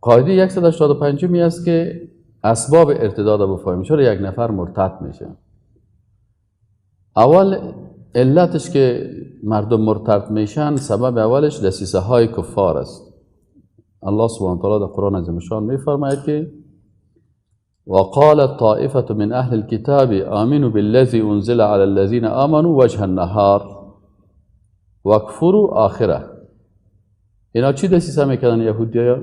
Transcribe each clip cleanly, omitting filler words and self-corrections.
قاعده 185 می است که اسباب ارتداد رو بفهمیم. چرا یک نفر مرتد میشه؟ اول علتش که مردم مرتد میشن، سبب اولش دسیسه های کفار است. الله سبحانه وتعالی در قرآن عظیم الشان میفرماید که وقال طائفة من اهل الكتاب آمنوا بالذی انزل علی الذین آمنوا وجه النهار واکفروا آخره. اینا چی دسیسه میکردن یهودیا؟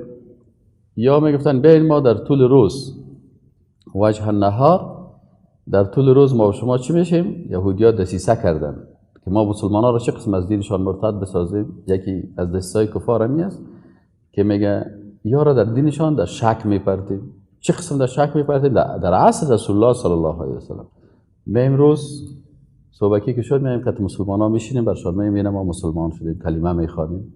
یا میگفتن بیاین ما در طول روز، وجه النهار، در طول روز ما و شما چی میشیم؟ یهودیا دسیسه کردن که ما مسلمان ها را چه قسم از دینشان مرتد بسازیم. یکی از دسیسه کفار همی است که میگه یا را در دینشان در شک میپرتیم. چه قسم در شک میپرتیم؟ در عصر رسول الله صلی الله علیه و سلم. ما امروز صبحکی که شد میایم که مسلمان ها میشینیم برشان میبینیم ما مسلمان شدیم، کلمه میخوانیم.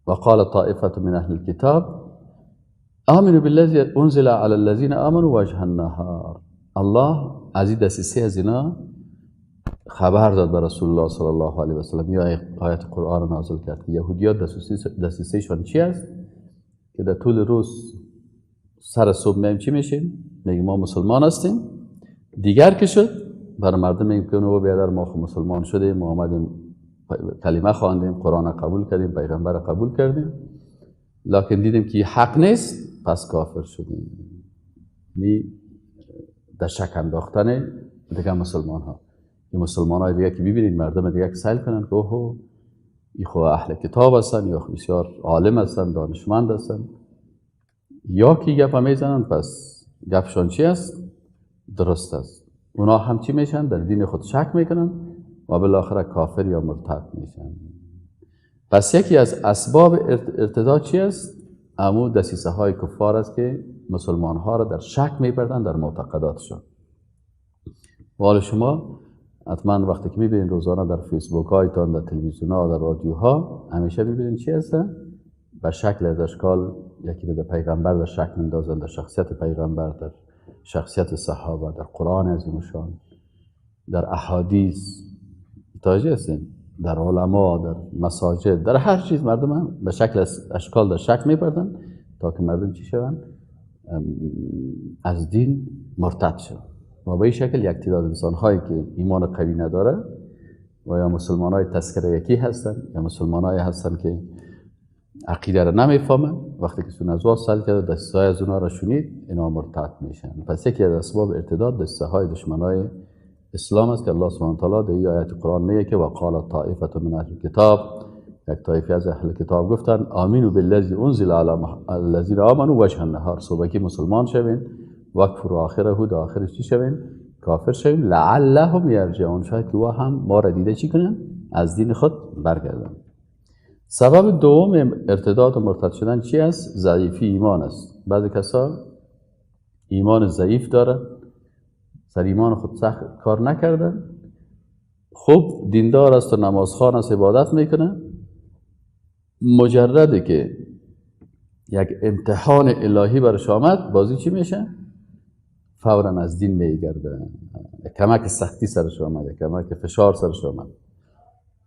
وقال طائفة من اهل الكتاب آمنوا بالذی انزل علی الذین آمنوا وجه النهار. الله از این دسیسه از اینا خبر داد به رسول الله صلی الله علیه و سلم، یا آیت قرآن نازل کرد که یهودیان دسیسه‌شان چی است؟ که در طول روز سر صبح میایم چی میشیم؟ میگیم ما مسلمان هستیم. دیگر که شد برای مردم میگیم که اونو بیادر ما خو مسلمان شدیم، ما آمدیم کلمه خواندیم، قرآن قبول کردیم، پیغمبر قبول کردیم، لکن دیدیم که حق نیست، پس کافر شدیم. یعنی در شک انداختن دیگه مسلمان ها. این مسلمان های دیگه که ببینید مردم دیگه که سیل کنن که اوه این خو اهل کتاب هستن یا بسیار عالم هستن، دانشمند هستن، یا کی گپ میزنن، پس گپشان چی است؟ درست است. اونا هم چی میشن؟ در دین خود شک میکنن و بالاخره کافر یا مرتد میشن. پس یکی از اسباب ارتداد چی است؟ امو دسیسه های کفار است که مسلمان ها را در شک میبردن در معتقداتشان. و شما حتما وقتی که میبینید روزانه در فیسبوک هایتان، در تلویزیون ها، در رادیوها، همیشه میبینید چی هست؟ به شکل از اشکال یکی در پیغمبر در شک میندازن، در شخصیت پیغمبر، در شخصیت صحابه، در قرآن عظیم الشان، در احادیث، متوجه هستین، در علما، در مساجد، در هر چیز مردم هم به شکل اشکال در شک میبردن تا که مردم چی شوند؟ از دین مرتد شوند. و به این شکل یک تعداد انسان هایی که ایمان قوی نداره و یا مسلمان های تذکره یکی هستن یا مسلمان های هستن که عقیده را نمیفهمن، وقتی که سون از سال کرده دست‌های از اونها را شنید، اینا مرتد میشن. پس یکی از اسباب ارتداد دست‌های دشمنای اسلام است که الله سبحانه و تعالی در این آیت قرآن میگه که وقال طائفة من اهل الکتاب، یک طایفه از اهل کتاب گفتن آمینوا بالذی انزل علی الذین آمنوا وجه النهار، صبحکی مسلمان شوین، وکفروا آخره، در آخرش چی شوین؟ کافر شوین، لعلهم یرجعون، شاید که وا هم ما را دیده چی کنن؟ از دین خود برگردن. سبب دوم ارتداد و مرتد شدن چی است؟ ضعیفی ایمان است. بعضی کسا ایمان ضعیف داره، سر ایمان خود سخت کار نکرده، خوب دیندار است و نمازخوان است، عبادت میکنه، مجرده که یک امتحان الهی برش آمد، بازی چی میشه؟ فورا از دین میگرده. کمک سختی سرش آمد، کمک فشار سرش آمد.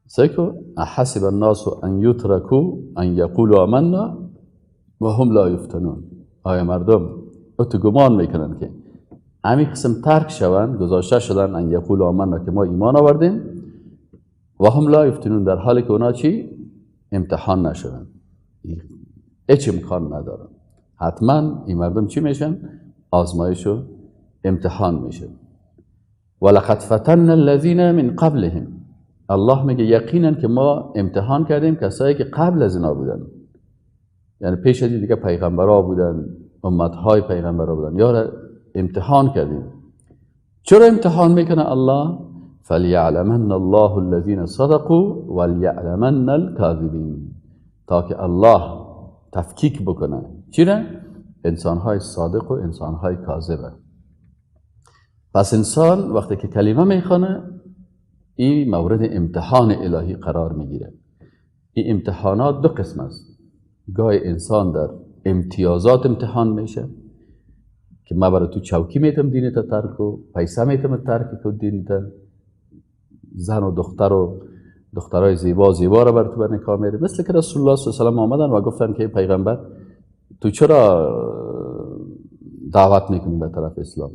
سیکو احسب الناس ان یترکوا ان یقولوا آمنا و هم لا یفتنون. آیا مردم اتو گمان میکنن که همین قسم ترک شوند، گذاشته شدن، ان یقولوا آمنا، که ما ایمان آوردیم، و هم لا یفتنون، در حالی که اونا چی؟ امتحان نشدن، هیچ امکان ندارن. حتما این مردم چی میشن؟ آزمایش و امتحان میشن. ولقد فتنا الذین من قبلهم، الله میگه یقینا که ما امتحان کردیم کسایی که قبل از اینا بودن، یعنی پیش از دیگه پیغمبرا بودن، امتهای پیغمبرا بودن، یا امتحان کردیم. چرا امتحان میکنه الله؟ فلیعلمن الله الذین صدقوا ولیعلمن الکاذبین، تا که الله تفکیک بکنه چرا؟ انسانهای صادق و انسانهای کاذبه. پس انسان وقتی که کلمه میخوانه، این مورد امتحان الهی قرار میگیره. این امتحانات دو قسم است. گاهی انسان در امتیازات امتحان میشه که ما برای تو چوکی میتم دینت ترک و پیسه میتم ترک کو دینت، زن و دختر و دخترای زیبا زیبا را بر تو بر نکاح میریم. مثل که رسول الله صلی الله علیه و آله آمدن و گفتن که پیغمبر تو چرا دعوت میکنی به طرف اسلام؟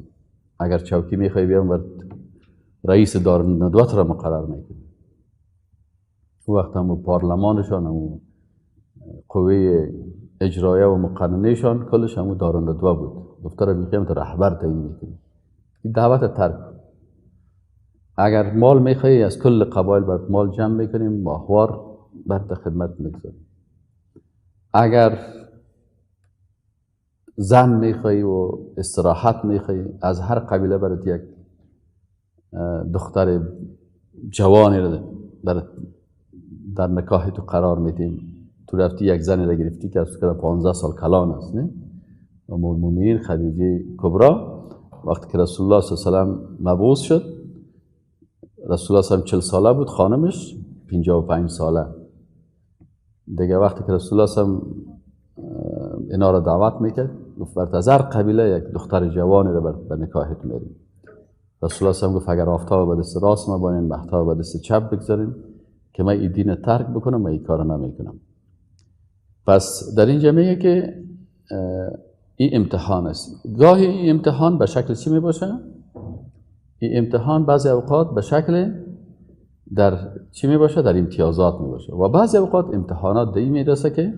اگر چوکی میخوای بیام بر رئیس دارالندوت را مقرر میکنی. او وقت هم پارلمانشان هم قوه اجرایه و مقننهشان کلش همون دارالندوه بود. گفته را میخوایم تو رهبر تعیین میکنی، این دعوت ترک. اگر مال میخوایی از کل قبایل بر مال جمع میکنیم، ماهوار بر خدمت میگذاریم. اگر زن میخوایی و استراحت میخوایی، از هر قبیله برات یک دختر جوانی را در نکاح تو قرار میدیم. تو رفتی یک زنی را گرفتی که از تو 15 سال کلان است، نه؟ ام المؤمنین خدیجه کبرا وقتی که رسول الله صلی الله علیه و سلم مبعوث شد، رسول الله صلی الله علیه و 40 ساله بود، خانمش 55 ساله. دیگه وقتی که رسول الله صلی الله علیه و اینا را دعوت میکرد، گفت برت از هر قبیله یک دختر جوانی را به نکاحت میریم. رسول الله صلی الله علیه و گفت اگر آفتاب به دست راست مبانین، مهتاب به دست چپ بگذارین که من این دین ترک بکنم، من این کار نمیکنم. پس در اینجا میگه که این امتحان است. گاهی این امتحان به شکل چی میباشه؟ این امتحان بعضی اوقات به شکل در چی میباشه؟ در امتیازات میباشه. و بعضی اوقات امتحانات در این میرسه که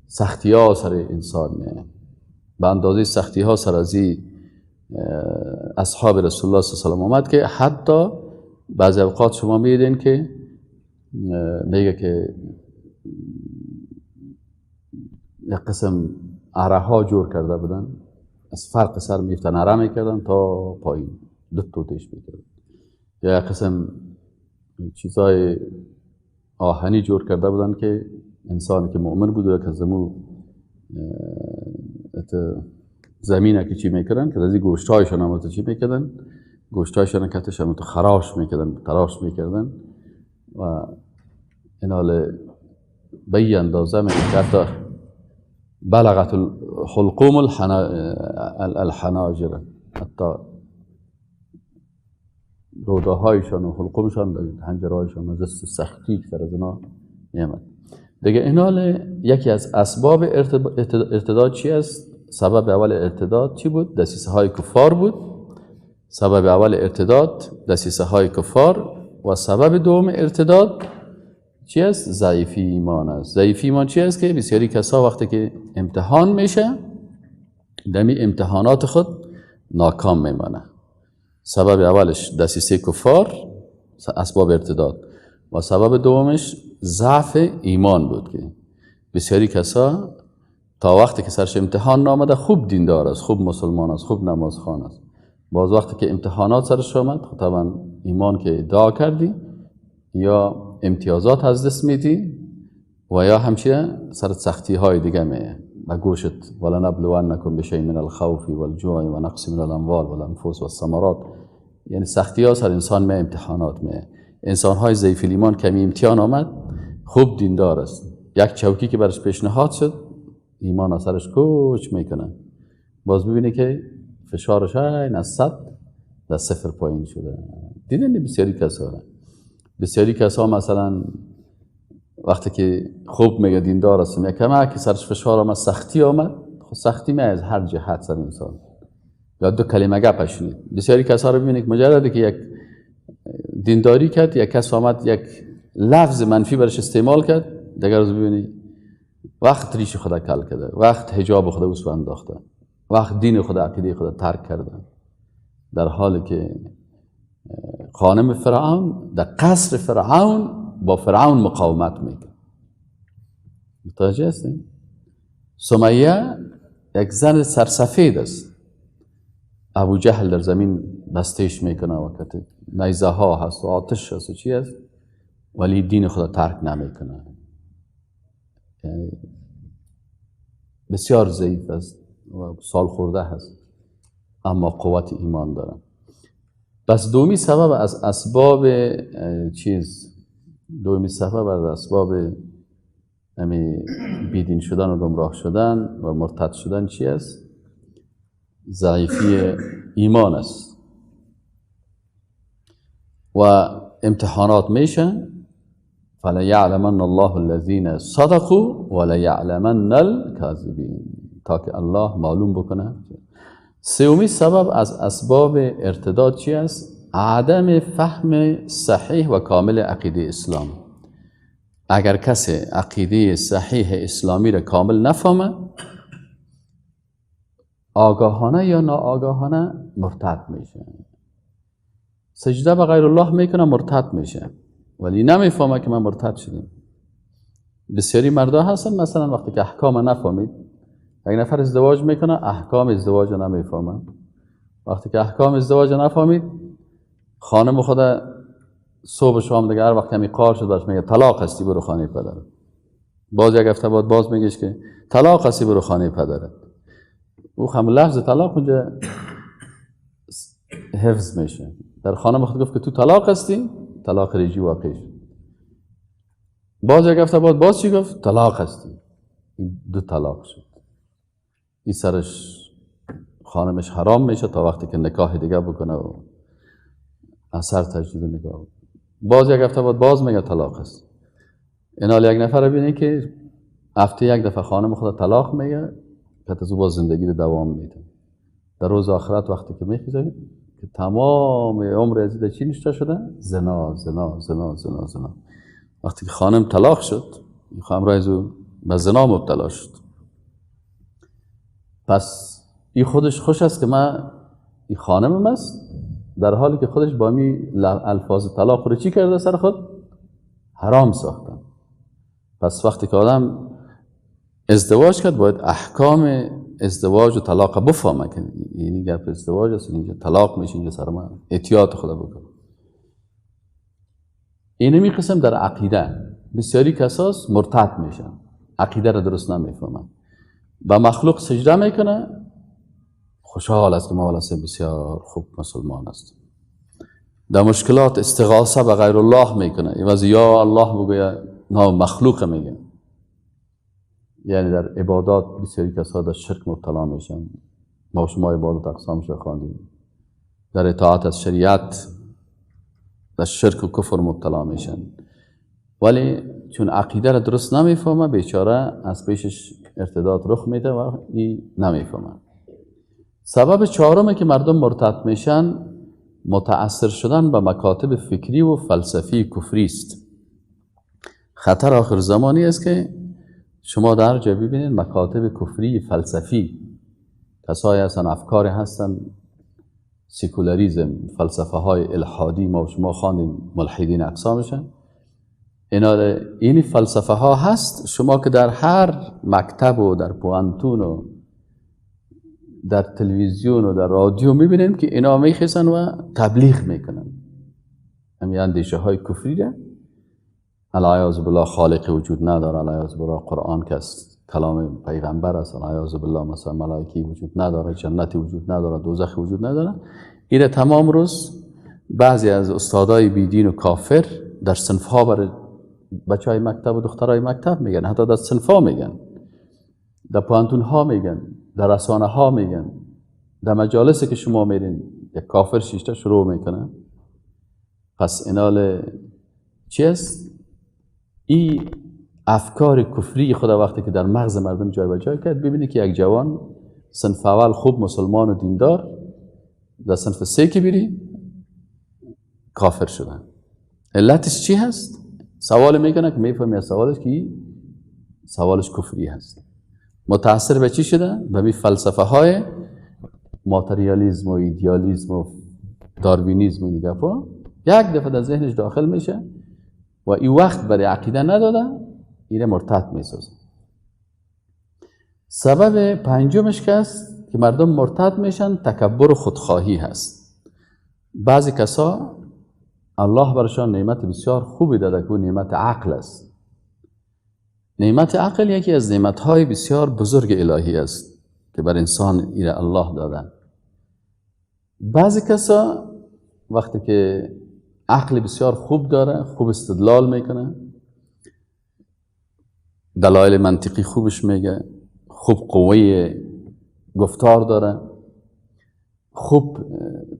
سختی ها سر انسان میه. به اندازه سختی ها سر از اصحاب رسول الله صلی الله علیه و آمد که حتی بعضی اوقات شما میدین که میگه که یک قسم عره ها جور کرده بودن، از فرق سر میفتن عره میکردن تا پایین، دو توتش میکردن. یا یک قسم چیزای آهنی جور کرده بودن که انسانی که مؤمن بود و یک از مو زمینه که چی میکردن که از این گوشتایشان هم چی میکردن، گوشتایشان کتش هم تو خراش میکردن، تراش میکردن و اینال به این اندازه میکرد حتی بلغت الحلقوم الحناجر، حتی روده هایشان و حلقومشان، حنجرهایشان از سختی که سر از اینا میامد. دیگه اینال یکی از اسباب ارتداد چی است؟ سبب اول ارتداد چی بود؟ دسیسه های کفار بود. سبب اول ارتداد دسیسه های کفار. و سبب دوم ارتداد چی است؟ ضعیفی ایمان است. ضعیفی ایمان چی است؟ که بسیاری کسا وقتی که امتحان میشه دمی امتحانات خود ناکام میمانه. سبب اولش دسیسه کفار، اسباب ارتداد، و سبب دومش ضعف ایمان بود که بسیاری کسا تا وقتی که سرش امتحان نامده خوب دیندار است، خوب مسلمان است، خوب نمازخوان است. باز وقتی که امتحانات سرش آمد، خب طبعا ایمان که ادعا کردی یا امتیازات از دست میدی و یا همچنین سر سختی های دیگه میه و گوشت ولنبلونکم بشیء من الخوف والجوع و نقص من الاموال والانفس والثمرات. یعنی سختی ها سر انسان می، امتحانات می. انسان های ضعیف ایمان کمی امتحان آمد، خوب دیندار است، یک چوکی که برش پیشنهاد شد ایمان اثرش کوچ میکنه، باز ببینه که فشارش این از 100 در 0 پایین شده. دیدن بسیاری کسا، بسیاری کسا مثلا وقتی که خوب میگه دیندار هستم، یک کمه که سرش فشار آمد، سختی آمد، خب سختی می از هر جهت سر انسان، یا دو کلمه گپ شنید. بسیاری کسا رو ببینید مجردی که یک دینداری کرد، یک کس آمد یک لفظ منفی برش استعمال کرد، دیگر روز ببینید وقت ریش خدا کل کرده، وقت حجاب خدا اوسو انداخته، وقت دین خدا، عقیده خدا ترک کرده، در حالی که خانم فرعون در قصر فرعون با فرعون مقاومت میکرد. متوجه هستین؟ سمیه یک زن سرسفید است، ابو جهل در زمین بستش میکنه و نیزه ها هست و آتش هست و چی هست، ولی دین خدا ترک نمیکنه. یعنی بسیار ضعیف است و سال خورده هست، اما قوت ایمان داره. پس دومی سبب از اسباب چیز، دومی سبب از اسباب بیدین شدن و گمراه شدن و مرتد شدن چی است؟ ضعیفی ایمان است. و امتحانات میشه، فلیعلمن الله الذین صدقوا ولیعلمن الکاذبین، تا که الله معلوم بکنه. سومی سبب از اسباب ارتداد چی است؟ عدم فهم صحیح و کامل عقیده اسلام. اگر کسی عقیده صحیح اسلامی را کامل نفهمه، آگاهانه یا ناآگاهانه مرتد میشه. سجده به غیر الله میکنه، مرتد میشه، ولی نمیفهمه که من مرتد شدم. بسیاری مردا هستن مثلا وقتی که احکام نفهمید، یک نفر ازدواج میکنه، احکام ازدواج رو نمیفهمه. وقتی که احکام ازدواج رو نفهمید، خانم خود صبح شام دیگه هر وقت کمی قار شد برش میگه طلاق هستی برو خانه پدرت. باز یک هفته بعد باز میگهش که طلاق هستی برو خانه پدرت. او هم لفظ طلاق اونجا حفظ میشه. در خانم خود گفت که تو طلاق هستی، طلاق رجی واقع شد. باز یک هفته بعد باز چی گفت؟ طلاق هستی. دو طلاق شد. این سرش خانمش حرام میشه تا وقتی که نکاح دیگه بکنه و اثر تجدید نکاح. باز یک هفته بعد باز میگه طلاق است. اینال یک نفر ببینید که هفته یک دفعه خانم خود طلاق میگه، که از او باز زندگی رو دوام میده. در روز آخرت وقتی که میخیزه که تمام عمر از چی نشته شده؟ زنا زنا زنا زنا زنا. وقتی که خانم طلاق شد، همراه از او به زنا مبتلا شد. پس این خودش خوش است که من این خانمم است، در حالی که خودش با می الفاظ طلاق رو چی کرده؟ سر خود حرام ساختن. پس وقتی که آدم ازدواج کرد، باید احکام ازدواج و طلاق بفهمه که این گپ ازدواج است، اینجا طلاق میشه، اینجا سر من احتیاط خدا بکنه. اینمی قسم در عقیده بسیاری کساس مرتد میشن، عقیده را درست نمیفهمن، با مخلوق سجده میکنه، خوشحال است که ما بسیار خوب مسلمان است. در مشکلات استغاثه به غیر الله میکنه، عوض یا الله بگوید نه مخلوق میگه. یعنی در عبادات بسیاری کسا در شرک مبتلا میشن. ما شما عبادت اقسامش خواندیم. در اطاعت از شریعت در شرک و کفر مبتلا میشن، ولی چون عقیده را درست نمیفهمه، بیچاره از پیشش ارتداد رخ میده و این نمیفهمه. سبب چهارمه که مردم مرتد میشن، متأثر شدن به مکاتب فکری و فلسفی کفری است. خطر آخر زمانی است که شما در جا ببینید مکاتب کفری فلسفی، کسایی هستن، افکاری هستن، سکولاریزم، فلسفه های الحادی، ما شما خواندیم ملحدین اقسامشن. اینا این فلسفه ها هست، شما که در هر مکتب و در پوانتون و در تلویزیون و در رادیو میبینیم که اینا میخیسن و تبلیغ میکنن همین اندیشه های کفری را. العیاذ بالله خالق وجود نداره، العیاذ بالله قرآن که است کلام پیغمبر است، العیاذ بالله مثلا ملائکه وجود نداره، جنتی وجود نداره، دوزخ وجود نداره. ایره تمام روز بعضی از استادای بیدین و کافر در صنف ها برای بچه های مکتب و دخترای مکتب میگن، حتی در صنف ها میگن، در پوانتون ها میگن، در رسانه ها میگن، در مجالسی که شما میرین یک کافر شیشته شروع میکنه. پس اینال چی است؟ این افکار کفری خدا وقتی که در مغز مردم جای به جای کرد، ببینید که یک جوان صنف اول خوب مسلمان و دیندار، در صنف سه که بیری کافر شدن. علتش چی هست؟ سوال میکنه که میفهمی از سوالش که سوالش کفری هست. متأثر به چی شده؟ به می فلسفه های ماتریالیزم و ایدیالیزم و داروینیزم و این گپا یک دفعه در ذهنش داخل میشه و این وقت برای عقیده نداده، اینه مرتد میسازه. سبب پنجمش که است که مردم مرتد میشن، تکبر و خودخواهی هست. بعضی کسا الله برشان نعمت بسیار خوبی داده که نعمت عقل است. نعمت عقل یکی از نعمت‌های بسیار بزرگ الهی است که بر انسان ایره الله داده. بعضی کسا وقتی که عقل بسیار خوب داره، خوب استدلال میکنه، دلایل منطقی خوبش میگه، خوب قوه گفتار داره، خوب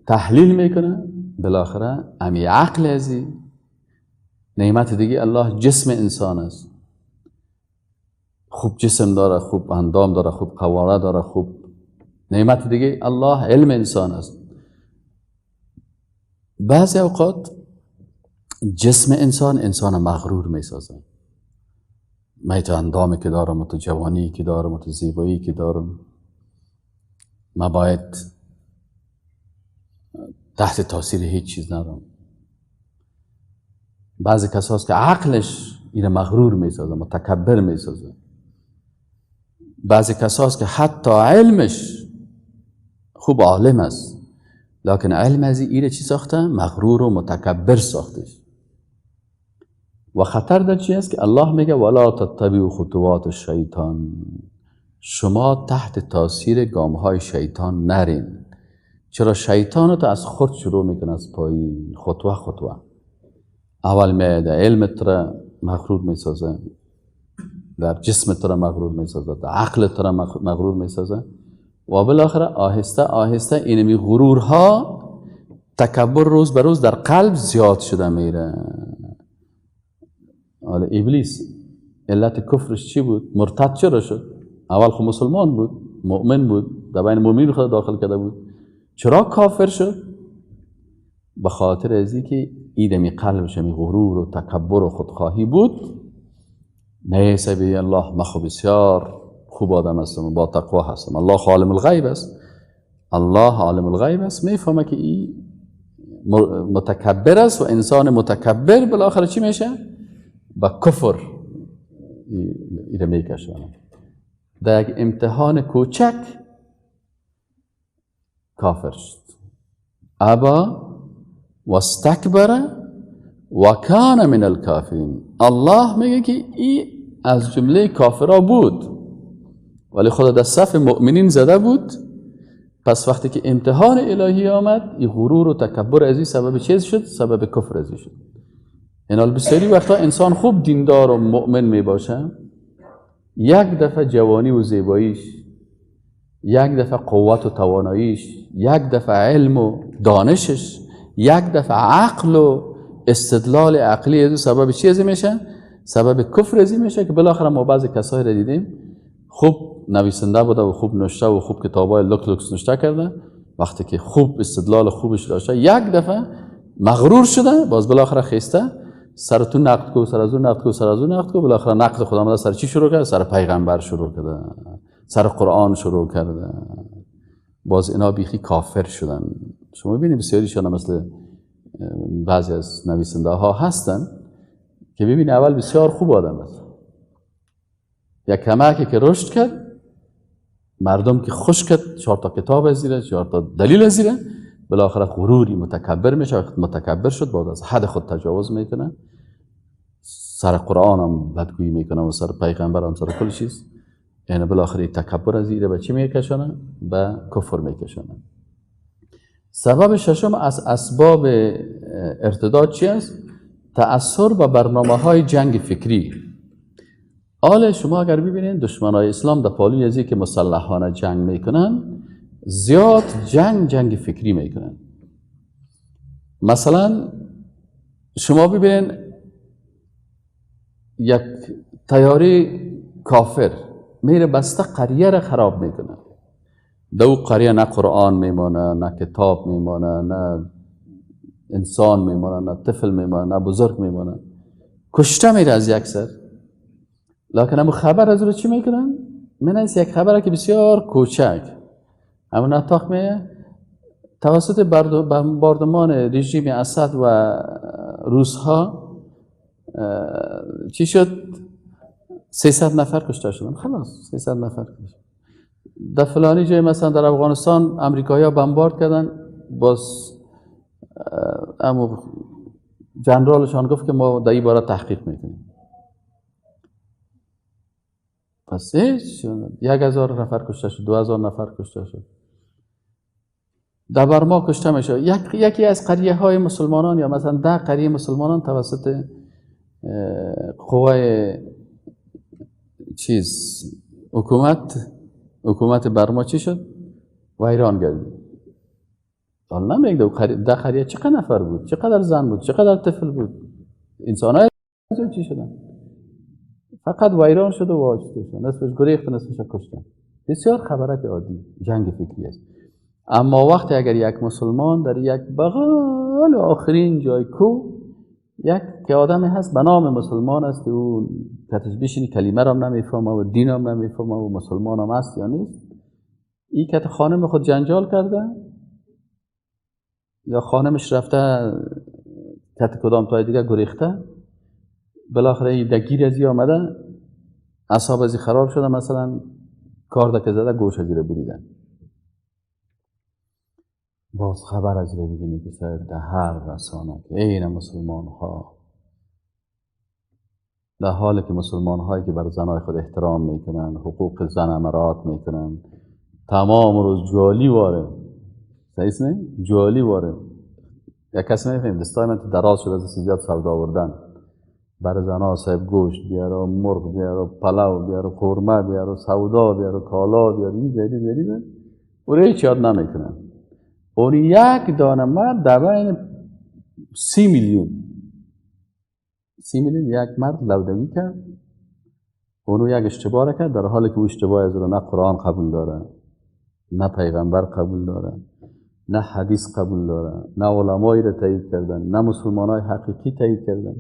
تحلیل میکنه، بالاخره امی عقل ازی نعمت دیگه الله جسم انسان است. خوب جسم داره، خوب اندام داره، خوب قواره داره، خوب. نعمت دیگه الله علم انسان است. بعضی اوقات جسم انسان انسان مغرور میسازه. من تو اندامی که دارم، تو جوانی که دارم، تو زیبایی که دارم، من باید تحت تاثیر هیچ چیز نرم. بعضی کسا هست که عقلش اینو مغرور میسازه، متکبر میسازه. بعضی کسا هست که حتی علمش خوب عالم است، لکن علم از ایره چی ساخته؟ مغرور و متکبر ساختش. و خطر در چی است؟ که الله میگه ولا تتبعوا خطوات الشیطان، شما تحت تاثیر گامهای شیطان نرین. چرا؟ شیطان تو از خود شروع میکنه، از پایین، خطوه خطوه. اول میاد علم تو مغرور میسازه، در جسم تو مغرور میسازه، در عقل تو مغرور میسازه، و بالاخره آهسته آهسته اینمی غرورها، تکبر روز به روز در قلب زیاد شده میره. حالا ابلیس علت کفرش چی بود؟ مرتد چرا شد؟ اول خب مسلمان بود، مؤمن بود، در بین مؤمنین خود داخل کرده بود. چرا کافر شد؟ به خاطر از اینکه ایدمی قلبش می غرور و تکبر و خودخواهی بود. نیس بی الله، من خب بسیار خوب آدم هستم، با تقوا هستم، الله عالم الغیب است، الله عالم الغیب است. میفهمه که این متکبر است و انسان متکبر بالاخره چی میشه؟ با کفر ایره میکشه. در یک امتحان کوچک کافر شد. ابا واستکبر و کان من الکافرین. الله میگه که ای از جمله کافرها بود، ولی خدا در صف مؤمنین زده بود. پس وقتی که امتحان الهی آمد، این غرور و تکبر ازی سبب چیز شد؟ سبب کفر ازی شد. اینال بسیاری وقتا انسان خوب دیندار و مؤمن میباشه، یک دفعه جوانی و زیباییش، یک دفعه قوت و تواناییش، یک دفعه علم و دانشش، یک دفعه عقل و استدلال عقلی از سبب چی ازی میشه؟ سبب کفر ازی میشه. که بالاخره ما بعضی کسایی را دیدیم خوب نویسنده بوده و خوب نوشته و خوب کتابای لوک لوکس نوشته کرده، وقتی که خوب استدلال خوبش داشته، یک دفعه مغرور شده، باز بالاخره خیسته سر تو نقد کو، سر از اون نقد کو، سر از اون نقد کو، بالاخره نقد خدا آمده سر چی شروع کرده؟ سر پیغمبر شروع کرده، سر قرآن شروع کرده. باز اینا بیخی کافر شدن. شما ببینید بسیاریشان مثل بعضی از نویسنده ها هستن که ببینید اول بسیار خوب آدم است، یک کمکی که رشد کرد، مردم که خوش کرد، 4 تا کتاب از زیره، 4 تا دلیل از زیره، بالاخره غروری متکبر میشه. وقت متکبر شد، بعد از حد خود تجاوز میکنه، سر قرآن هم بدگویی میکنه و سر پیغمبر هم، سر کل چیز. یعنی بالاخره تکبر از زیره به چی میکشانه؟ به کفر میکشانه. سبب ششم از اسباب ارتداد چی است؟ تأثر با برنامه های جنگ فکری. آله شما اگر ببینید دشمنای اسلام در پالوی ازی که مسلحانه جنگ میکنن، زیاد جنگ فکری میکنن. مثلا شما ببینید یک تیاری کافر میره بسته قریه را خراب میکنه. دو قریه نه قرآن میمانه، نه کتاب میمانه، نه انسان میمانه، نه طفل میمانه، نه بزرگ میمانه، کشته میره از یک سر. لکن همون خبر از رو چی میکنن؟ من از یک خبره که بسیار کوچک همون اتاق میه توسط باردمان رژیم اسد و روسها چی شد؟ 300 نفر کشته شدن. خلاص 300 نفر کشته. در فلانی جای مثلا در افغانستان امریکایی‌ها بمبارد کردن، باز امو جنرالشان گفت که ما در این باره تحقیق میکنیم. پس هیچ، 1000 نفر کشته شد، 2000 نفر کشته شد، در برما کشته میشه. یکی از قریه های مسلمانان یا مثلا 10 قریه مسلمانان توسط قوای چیز حکومت برما چی شد؟ ویران گردید. حالا نمیگه 10 قریه چقدر نفر بود، چقدر زن بود، چقدر طفل بود، انسان های چی شدن؟ فقط ویران شد و واجد شد، نصفش گریخت نصفش کشتن. بسیار خبرک عادی جنگ فکری است. اما وقتی اگر یک مسلمان در یک بغل آخرین جای کو یک که آدمی هست به نام مسلمان است، او کتش بشینی کلمه را هم نمیفهمه و دین هم نمیفهمه و مسلمان هم هست یا نیست، این کت خانم خود جنجال کرده یا خانمش رفته کت کدام تای دیگه گریخته، بالاخره این دگیر از آمده، اعصاب از خراب شده، مثلا کار که زده گوش از رو بریدن. باز خبر از رو ببینی که صاحب در هر رسانه که عین مسلمان ها، در حالی که مسلمان هایی که بر زنای خود احترام میکنن، حقوق زن امارات میکنن، تمام روز جوالی واره، صحیح نه؟ جوالی واره. یک کس نمیفهم دستای من دراز شده از زیاد سودا آوردن، بر زنها صاحب گوشت بیاره، مرغ بیاره، پلو بیاره، قورمه بیاره، سودا بیاره، کالا بیاره، این بیاری بیاری بیاری، او رو هیچ یاد نمیکنن. اون یک دانه مرد در بین 30 میلیون، 30 میلیون یک مرد لودگی کرد، اونو یک اشتباه کرد، در حالی که او اشتباه از نه قرآن قبول داره، نه پیغمبر قبول داره، نه حدیث قبول داره، نه علمایی را تایید کردن، نه مسلمانای حقیقی تایید کردن.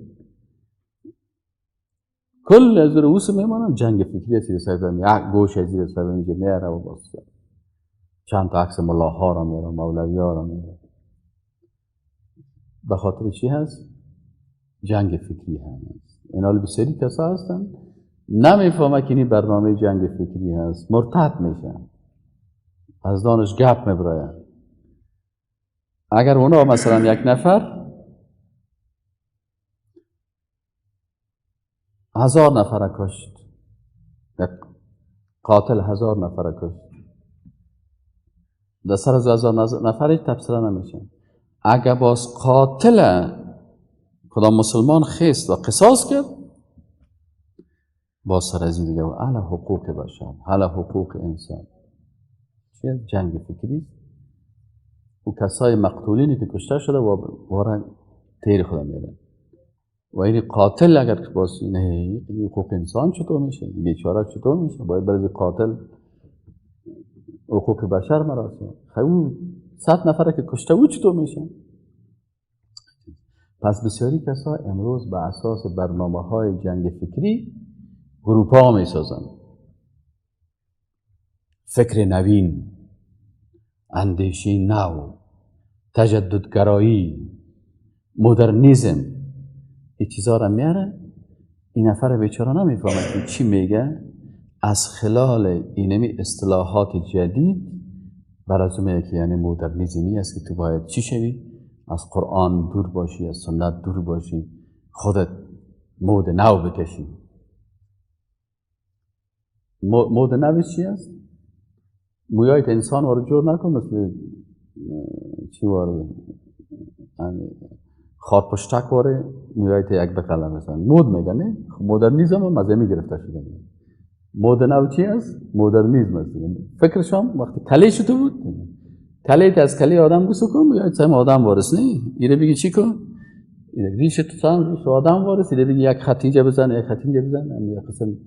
کل از رؤوس میمانن جنگ فکری است. صاحب یک گوش از زیر صاحب میگه میاره و باز چند تا عکس ملاها را میاره، مولوی ها را میاره. به خاطر چی هست؟ جنگ فکری هست. اینا بسیاری کسا هستن نمیفهمه که این برنامه جنگ فکری هست، مرتد میشن، از دانش گپ میبراین. اگر اونا مثلا یک نفر 1000 نفر کشت، یک قاتل 1000 نفر کشت، در سر از 1000 نفر هیچ تبصره نمیشه. اگر باز قاتل کدام مسلمان خیست و قصاص کرد، باز سر از این دیگه و علی حقوق بشر، علی حقوق انسان. چیه؟ جنگ فکری است. و کسای مقتولینی که کشته شده وارن تیر خدا میرن و این قاتل اگر باز نه حقوق انسان چطور میشه، بیچاره چطور میشه، باید برای قاتل حقوق بشر مراسم. خب 100 نفره که کشته بود چطور میشه؟ پس بسیاری کسا امروز به اساس برنامه های جنگ فکری گروپ ها میسازن. فکر نوین، اندیشه نو، تجددگرایی، مدرنیزم، این چیزا را میاره. این نفر بیچاره نمیفهمه که چی میگه. از خلال اینمی اصطلاحات جدید برای میگه که یعنی مدرنیزمی است که تو باید چی شوی؟ از قرآن دور باشی، از سنت دور باشی، خودت مود نو بکشی. مود نو چی است؟ مویایت انسان وارد جور نکن، مثل چی وارد خارپشتک واره مویایت یک بقله مثلا مود میگن. نه مدرنیزم هم از می گرفته شده. مود نو چی است؟ مدرنیزم است. فکرش هم وقتی کله شده بود، کله از کله آدم گوسو کن، مویایت سم آدم وارث نه. ایره بگی چی کن؟ ایره ریش تو سم ریش آدم وارث، ایره بگی یک خط اینجا بزن، یک خط اینجا بزن، یک قسم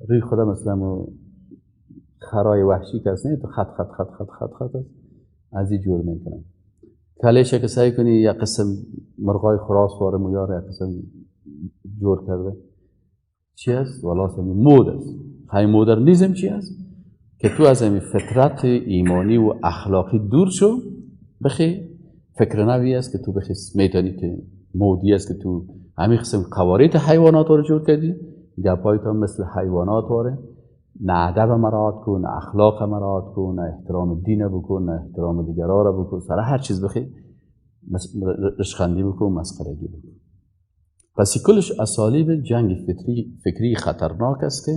روی خدا مثلا خرای وحشی کس نه، تو خط خط خط خط خط خط است. از این جور میکنن. کلیشه که سعی کنی یک قسم مرغای خراس واره مویار یک قسم جور کرده. چی است؟ والا سمی مود است. خیلی مدرنیزم چی است؟ که تو از این فطرت ایمانی و اخلاقی دور شو، بخی فکر نوی است که تو بخی میتونی که مودی است که تو همین قسم قواریت حیوانات رو جور کردی، گپای تو مثل حیوانات واره، نه ادب مراعات کن، نه اخلاق مراعات کن، نه احترام دین بکن، نه احترام دیگران را بکن، سر هر چیز بخی رشخندی بکن، مسخرگی بکن. پس کلش اسالیب جنگ فکری خطرناک است که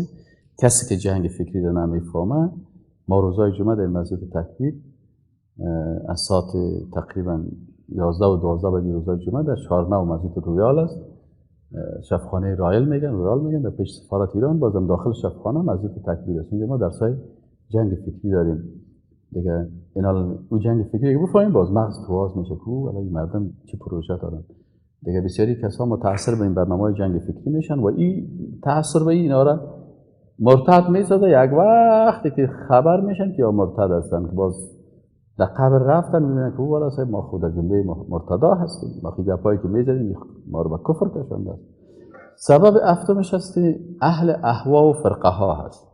کسی که جنگ فکری را نمیفهمه. ما روزای جمعه در مسجد تکبیر از ساعت تقریبا 11 و 12 بجه روزای جمعه در 4 مسجد رویال است، شفخانه رایل میگن، رویال میگن، در پیش سفارت ایران، بازم داخل شفخانه مسجد تکبیر است. اینجا ما درسای جنگ فکری داریم دیگه. اینا او جنگ فکری که بفهمیم باز مغز تو باز میشه کو ولی مردم چه پروژه دارن. دیگه بسیاری کسا متاثر به این برنامه جنگ فکری میشن و این تاثر به اینا را مرتد میسازه. یک وقتی که خبر میشن که یا مرتد هستن، که باز در قبر رفتن میبینن که او والا صاحب ما خود جمله مرتدا هستیم، ما خیلی گپایی که میزدیم ما رو به کفر کشانده است. سبب هفتمش هست که اهل اهوا و فرقه ها هست.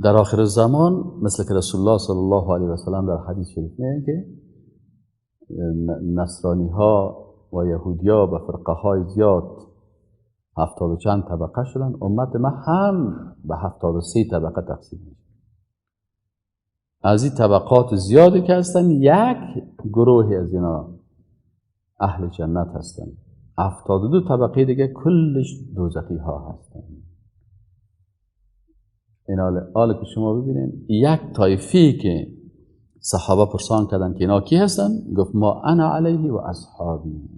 در آخر زمان مثل که رسول الله صلی الله علیه و سلم در حدیث شریف میگه که نصرانی ها و یهودی ها به فرقه های زیاد 70 و چند طبقه شدن، امت ما هم به 73 طبقه تقسیم میشه. از این طبقات زیادی که هستن یک گروهی از اینا اهل جنت هستن، 72 طبقه دیگه کلش دوزخی ها هستن. این حال که شما ببینین یک طایفی که صحابه پرسان کردن که اینا کی هستن، گفت ما انا علیه و اصحابی.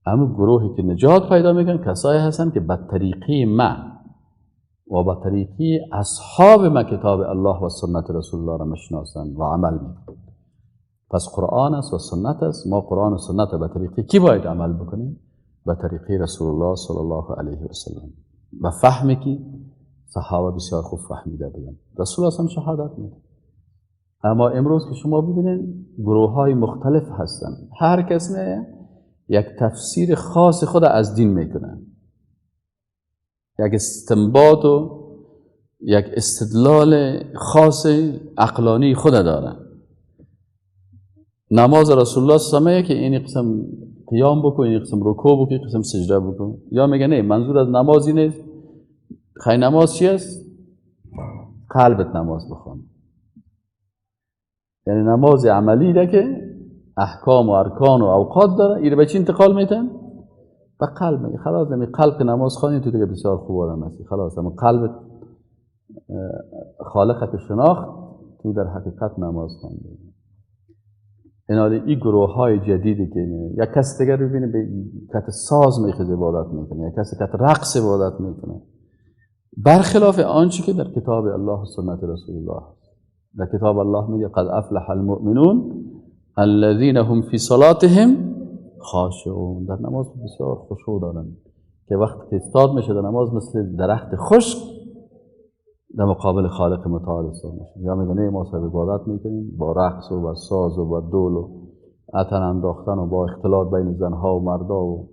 اما گروهی که نجات پیدا میکنن کسایی هستن که به طریقه ما و به طریقه اصحاب ما کتاب الله و سنت رسول الله را میشناسن و عمل میکنن. پس قرآن است و سنت است. ما قرآن و سنت به طریقه کی باید عمل بکنیم؟ به طریقه رسول الله صلی الله علیه و سلم، به فهمی که صحابه بسیار خوب فهمیده بودن. رسول الله هم شهادت میده. اما امروز که شما ببینید گروه های مختلف هستن، هر کس یک تفسیر خاص خود از دین میکنه، یک استنباط و یک استدلال خاص عقلانی خود داره. نماز رسول الله صلی الله علیه و که این قسم قیام بکن، این قسم رکوع بکن، این قسم سجده بکن، یا میگه نه منظور از نمازی نیست. خیلی نماز چی است؟ قلبت نماز بخوان. یعنی نماز عملی ده که احکام و ارکان و اوقات داره، ایره به چی انتقال میتن؟ به قلب. میگه خلاص نمی قلب که نماز خوانی تو دیگه بسیار خوب آدم هستی، خلاص اما قلب خالقت شناخت، تو در حقیقت نماز خوندی. این این گروه های جدیدی که یک کس دیگر ببینه به کت ساز میخواد عبادت میکنه، یک کسی کت رقص عبادت میکنه، برخلاف آنچه که در کتاب الله و سنت رسول الله. در کتاب الله میگه قد افلح المؤمنون الذين هم فی صلاتهم خاشعون. در نماز بسیار خشوع دارن که وقتی که استاد میشه در نماز مثل درخت خشک در مقابل خالق متعال استاد میشه. یا میگه نه ما صاحب عبادت میکنیم با رقص و با ساز و با دول و اتن انداختن و با اختلاط بین زنها و مردا و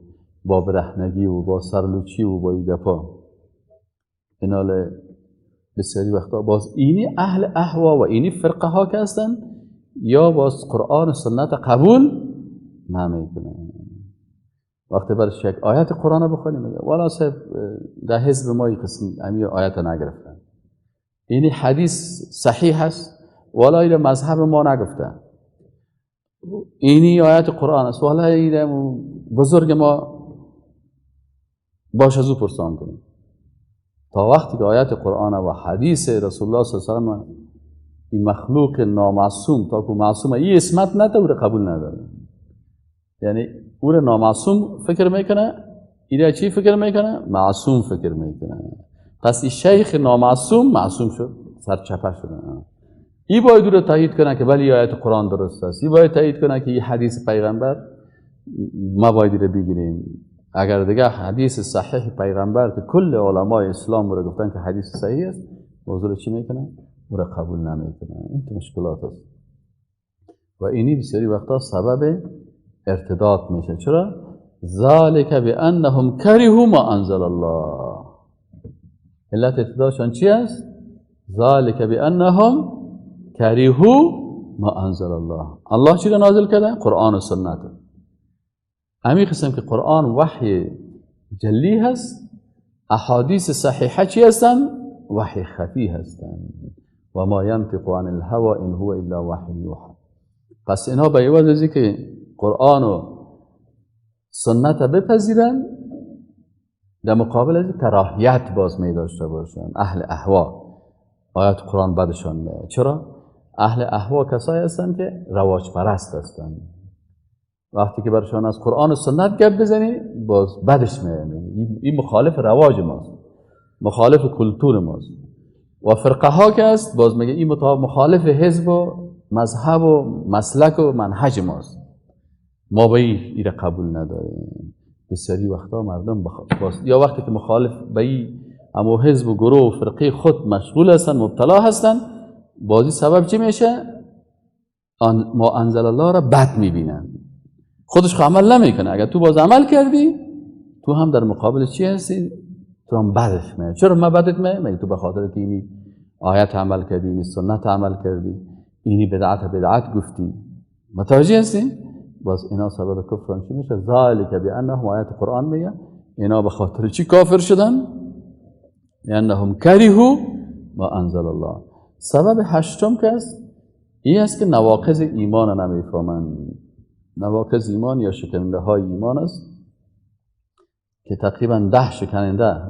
با برهنگی و با سرلوچی و با این گپا. اینال بسیاری وقتا باز اینی اهل اهوا و اینی فرقه ها که هستن یا باز قرآن و سنت قبول نمیکنه. وقتی برش یک آیت قرآن بخونیم میگه والا صاحب در حزب ما این قسم امی آیت نگرفتن، اینی حدیث صحیح هست والا این مذهب ما نگفته، اینی آیت قرآن است والا این بزرگ ما باش از او پرسان کنیم. تا وقتی که آیت قرآن و حدیث رسول الله صلی الله علیه و سلم این مخلوق نامعصوم تا که معصوم این اسمت نده او را قبول نداره. یعنی او را نامعصوم فکر میکنه، ایره چی فکر میکنه؟ معصوم فکر میکنه. پس این شیخ نامعصوم معصوم شد، سرچپه شده. ای باید او را تایید کنه که ولی آیت قرآن درست است، ای باید تایید کنه که این حدیث پیغمبر ما باید را بگیریم. اگر دیگه حدیث صحیح پیغمبر که کل علمای اسلام رو گفتن که حدیث صحیح است، موضوع چی میکنه؟ او را قبول نمیکنه. این تو مشکلات است و اینی بسیاری وقتا سبب ارتداد میشه. چرا؟ ذالک بانهم کرهوا ما انزل الله. علت ارتدادشان چی است؟ ذالک بانهم کرهوا ما انزل الله. الله چی را نازل کرده؟ قرآن و سنت. همین قسم که قرآن وحی جلی هست، احادیث صحیحه چی هستن؟ وحی خفی هستن. و ما ینطق عن الهوى ان هو الا وحی یوحی. پس اینها به عوض از که قرآن و سنت بپذیرن، در مقابل از کراهیت باز می داشته باشن. اهل اهوا آیات قرآن بدشان میاد. چرا؟ اهل اهوا کسایی هستن که رواج پرست هستن. وقتی که برشان از قرآن و سنت گپ بزنی باز بدش میاد. این مخالف رواج ماست، مخالف کلتور ماست. و فرقه ها که است باز میگه این مخالف حزب و مذهب و مسلک و منهج ماست. ما به ای را قبول نداریم. بسیاری وقتا مردم یا وقتی که مخالف به ای اما حزب و گروه و فرقه خود مشغول هستن، مبتلا هستن، بازی سبب چی میشه؟ ما انزل الله را بد میبینن، خودش خو عمل نمیکنه. اگر تو باز عمل کردی تو هم در مقابل چی هستی؟ تو هم بدش میاد. چرا ما بدت میاد؟ مگه تو به خاطر که اینی آیت عمل کردی، اینی سنت عمل کردی، اینی بدعت بدعت گفتی، متوجه هستی؟ باز اینا سبب کفر چی میشه؟ ذالک بانهم، آیت قرآن میگه اینا به خاطر چی کافر شدن؟ لانهم کرهوا ما انزل الله. سبب هشتم که است این است که نواقض ایمان نمیفهمند. نواقض ایمان یا شکننده های ایمان است که تقریبا 10 شکننده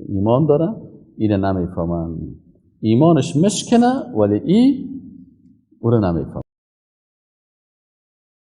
ایمان داره، اینو نمیفهمند. ایمانش مشکنه ولی او رو نمیفهمند.